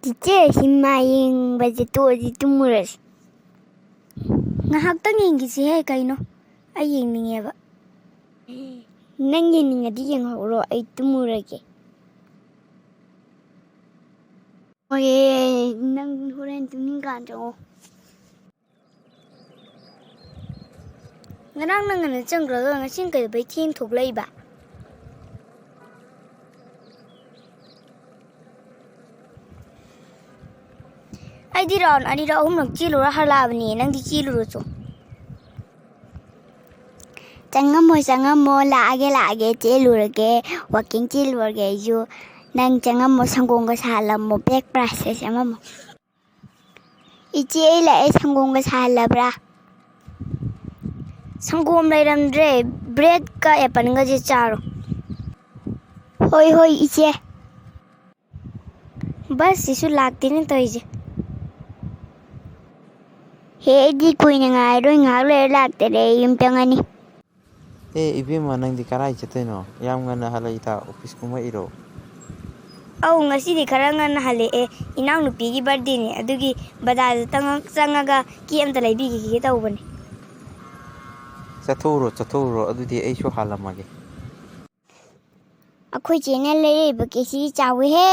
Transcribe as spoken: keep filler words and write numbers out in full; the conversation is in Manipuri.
ꯏꯆꯦ, ꯁꯤꯃꯥ ꯌꯦꯡꯕꯁꯦ ꯇꯣꯛꯑꯁꯤ, ꯇꯨꯝꯃꯨꯔꯁꯤ꯫ ꯉꯥꯏꯍꯥꯛꯇꯪ ꯌꯦꯡꯈꯤꯁꯤꯍꯦ, ꯀꯩꯅꯣ? ꯑꯩ ꯌꯦꯡꯅꯤꯡꯉꯦꯕ꯫ ꯅꯪ ꯌꯦꯡꯅꯤꯡꯉꯗꯤ ꯌꯦꯡꯍꯧꯔꯣ, ꯑꯩ ꯇꯨꯝꯃꯨꯔꯒꯦ꯫ ꯍꯣꯏꯌꯦ, ꯅꯪ ꯍꯣꯔꯦꯟ ꯇꯨꯝꯅꯤꯡꯀꯥꯟ ꯆꯪꯉꯣ꯫ ꯉꯔꯥꯡ ꯅꯪ ꯉꯟꯅ ꯆꯪꯈ꯭ꯔꯒ ꯉꯁꯤ ꯀꯩꯗꯧꯕꯩ ꯊꯦꯡ ꯊꯣꯛꯂꯛꯏꯕ? ꯑꯩꯗꯤ ꯔꯥꯎꯟ ꯑꯅꯤꯔꯛ ꯑꯍꯨꯝꯂꯛ ꯆꯦꯜꯂꯨꯔ ꯍꯜꯂꯛꯑꯕꯅꯦ, ꯅꯪꯗꯤ ꯆꯦꯜꯂꯨꯔꯣ ꯆꯣ꯫ ꯆꯪꯉꯝꯃꯣ, ꯆꯪꯉꯝꯃꯣ, ꯂꯥꯛꯑꯒꯦ, ꯂꯥꯛꯑꯒꯦ, ꯆꯦꯜꯂꯨꯔꯒꯦ, ꯋꯥꯛꯀꯤꯡ ꯆꯦꯜꯂꯨꯔꯒꯦ ꯑꯩꯁꯨ꯫ ꯅꯪ ꯆꯪꯉꯝꯃꯣ, ꯁꯪꯒꯣꯝꯒ ꯁꯥꯍꯜꯂꯝꯃꯣ, ꯕ꯭ꯔꯦꯛꯐꯥꯁꯁꯦ ꯁꯦꯝꯃꯝꯃꯣ꯫ ꯏꯆꯦ, ꯑꯩ ꯂꯥꯛꯑꯦ, ꯁꯪꯒꯣꯝꯒ ꯁꯥꯍꯜꯂꯕ꯭ꯔꯥ? ꯁꯪꯒꯣꯝ ꯂꯩꯔꯝꯗ꯭ꯔꯦ, ꯕ꯭ꯔꯦꯗꯀ ꯑꯦꯄꯜꯒꯁꯦ ꯆꯥꯔꯣ꯫ ꯍꯣꯏ, ꯍꯣꯏ, ꯏꯆꯦ꯫ ꯕꯁꯁꯤꯁꯨ ꯂꯥꯛꯇꯦꯅꯦ ꯇꯧꯔꯤꯁꯦ꯫ ꯍꯦ, ꯑꯩꯗꯤ ꯀꯨꯏꯅ ꯉꯥꯏꯔꯣꯏ, ꯉꯥꯏꯍꯥꯛ ꯂꯩꯔ ꯂꯥꯛꯇꯔꯦ, ꯑꯩ ꯌꯨꯝ ꯆꯪꯉꯅꯤ꯫ ꯑꯦ, ꯏꯕꯦꯝꯃ, ꯅꯪꯗꯤ ꯀꯔꯥꯏ ꯆꯠꯇꯣꯏꯅꯣ? ꯌꯥꯝ ꯉꯟꯅ ꯍꯜꯂꯛꯏꯗ, ꯑꯣꯐꯤꯁ ꯀꯨꯝꯃꯛꯏꯔꯣ? ꯑꯧ, ꯉꯁꯤꯗꯤ ꯈꯔ ꯉꯟꯅ ꯍꯜꯂꯛꯑꯦ꯫ ꯏꯅꯥꯎꯅꯨꯄꯤꯒꯤ ꯕꯥꯔꯗꯦꯅꯦ, ꯑꯗꯨꯒꯤ ꯕꯖꯥꯔꯗ ꯇꯪ-, ꯆꯪꯉꯒ ꯀꯦꯛ ꯑꯝꯇ ꯂꯩꯕꯤꯈꯤꯒꯦ ꯇꯧꯕꯅꯦ꯫ ꯆꯠꯊꯣꯛꯎꯔꯣ, ꯆꯠꯊꯣꯛꯎꯔꯣ, ꯑꯗꯨꯗꯤ ꯑꯩꯁꯨ ꯍꯥꯜꯂꯝꯃꯒꯦ꯫ ꯑꯩꯈꯣꯏ ꯆꯦꯅ ꯂꯩꯔꯛꯏꯕ ꯀꯦꯛꯁꯤꯗꯤ ꯆꯥꯎꯋꯤꯍꯦ꯫